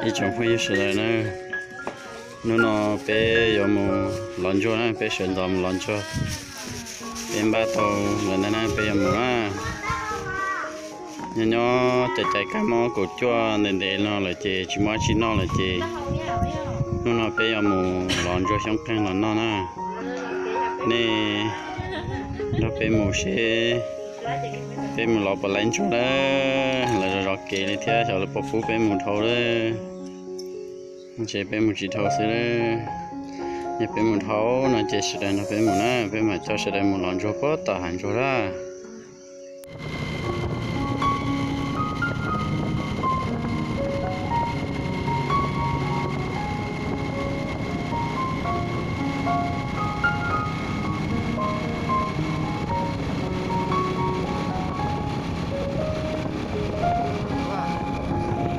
Ib tsoom phooj ywg sawv daws na, hnub no peb yuav mus lov ntsuag na, peb sawv ntxov mus lov ntsuag. Peb npaj tau lawm ntag na, peb yuav mus na. Nyob nyob cais cais kab mob kaum cuaj ntev ntev no lawm ces tsis muaj dab tsi noj lawm ces hnub no peb yuav mus lov ntsuag xyoob qeeg los noj na. Nej nrog peb mus seb peb mus lov puas laib ntsuag lawm, lawv zov zov kev li thiab xyov lawv puas pub peb mus dhau lawm. Ntshe peb mus tsis dhau xwb lawm. Yog peb mus dhau no ces sawv daws nrog peb mus na, peb mam coj sawv daws mus lov ntsuag puag tom hav ntsuag lawm.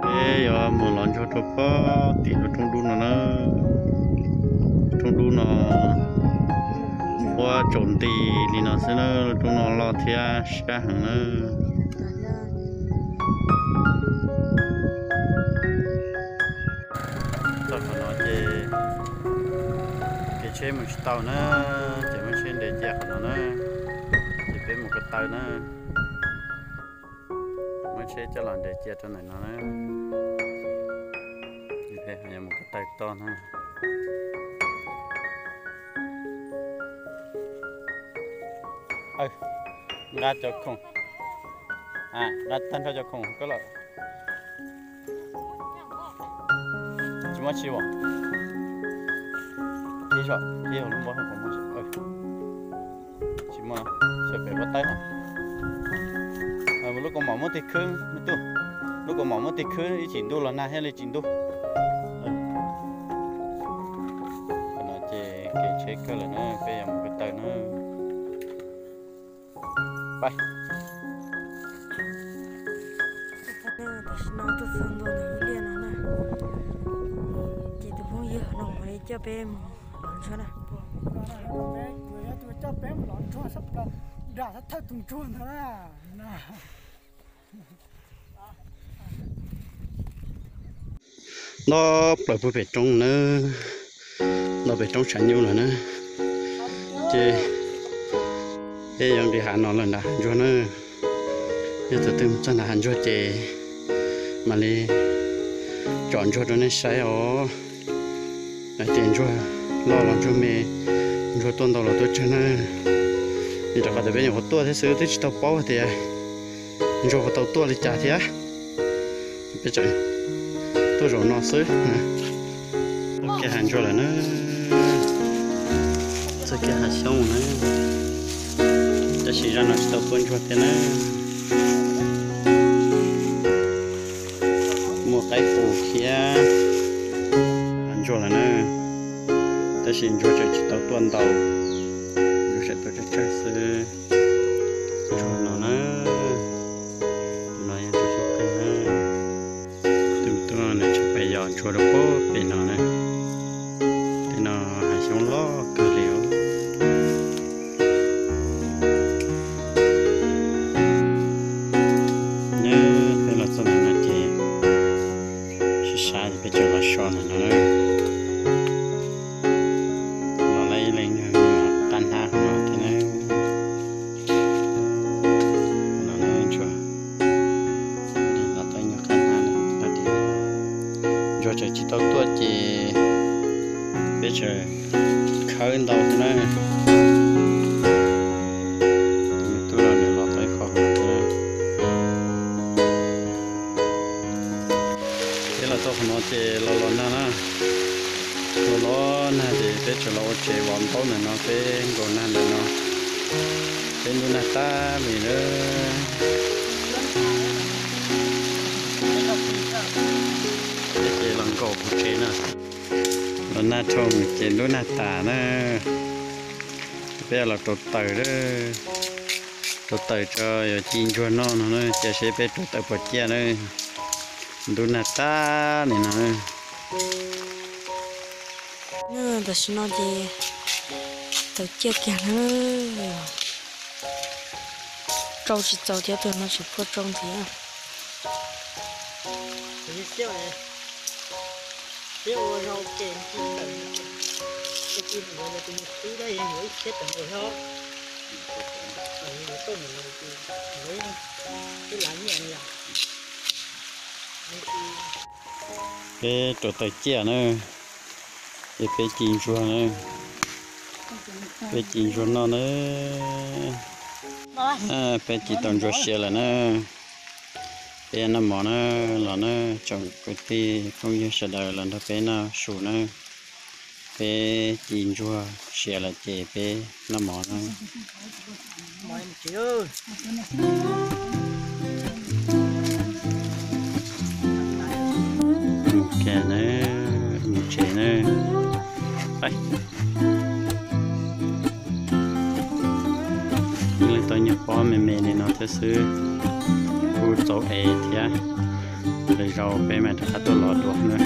Peb yuav mus lov ntsuag rau puag tim lub roob dub no na. Roob dub no puab tsaus nti li no xwb na, lub roob no loj thiab siab heev na. Txog qhov no ces kev tsheb mus tsis tau na, ces muab tsheb nres cia qhov no na, ces peb mus ko taw na. Muab tsheb coj los nres cia rau ntawm no na. Yuav mus ko taw toj na. Nqa cov khoom, nqa tag nrho cov khoom koj lawm. Tsis muaj tsi as. Ib, ib lub npua, tsis muaj, xyov pem pob tawb no. Lub kaus mom muab tig khwb me tub, lub kaus mom muab tig khwb ib chim ntuj los nag thiaj li tsis ntug. No ces kev tsheb kawg lawm na, peb yuav mus ko taw na. Tam sim no tuaj txog ntua ntawm lub liaj no na, ces tus phooj ywg no mam li coj peb mus lov ntsuag na. Coj peb mus lov ntsuag, nram thawj tus ntsuag ntag na. Nto plaws puag pem roob na, nto pem roob tshav nyuj lawm na. Ces peb yuav nqis hav no lawm nram hav ntsuag na. Yog tus twg txog nram hav ntsuag ces mam li tsom ntsuag rau nej saib os. Hais tias ntsuag loj los ntsuag me, ntsuag tuaj ntau los tuaj tsawg na. Vim rau qhov tias peb nyuam qhuav tuaj thiab xwb twb tsis tau paub tias ntsuag puas tau tuaj li cas thiab. Peb tseem tuaj zaum no xwb. Txog kiag hav ntsuag lawm na, txog kiag hav xyoob na, tab sis zaj no tsis tau tuaj ntsuag thiab na. Muaj qaib qus thiab. Hav ntsuag lawm na, tab sis ntsuag tseem tsis tau tuaj ntau, ntsuag tseem tuaj tsawg tsawg xwb. Ntsuag no na, tus no yog ntsuag xyoob qeeg na. Tus tub no nws tseem pais yos ntsuag rau puag pem no na. Tej no hav xyoob loj kawg li os. Nyob peb los txog ntawm no ces sib sab ces peb tseem los so ntawm no na. Los lawm ib leeg nyuag qab hnab no thiab na. No na ntsuag, los tau ib nyuag qab hnab na, ntsuag tseem tsis tau tuaj ces peb tseem khawb ntau thiab na. Tus me tub los nws los tau ib qho thiab. Peb los txog qhov no ces los los nag na, los los nag ces peb tseem los ua tsev vov ntaub ntawm no, peb nkaum nag ntawm no, peb ntub nag tag li na. Peb ces los nkaum hauv tsev na, los nag dhau ces ntub nag tas na. Peb los rauv taws, rauv taws tso yuav ci ntsuag noj no na, cia seb peb rauv taws puas ciaj na. Ntub nag tag li no na. Tam sim no ces taws ciaj kiag na. Tsau tsis txaus thiab, tus no tseem phua tsau ntxiv. Peb ua rau ces tsis tawm, ces tus yuav tus mus xwb da yuav ib txhiab tawm nkaus hlo. Peb rau taws ciaj na, ces peb ci ntsuag na, peb ci ntsuag noj na. Peb ci tau ntsuag siav lawm na. Peb noj mov na, los na, tsoom kwv tij phooj ywg sawv daws los nrog peb noj su na. Peb ci ntsuag siav lawm ces peb noj mov na. Mus tsev na, mus tsev na. Yeej tau nyiag pob me me li no thiab xwb, kuj txaus ev thiab. Lwm zaus peb mam rov qab tuaj los dua na.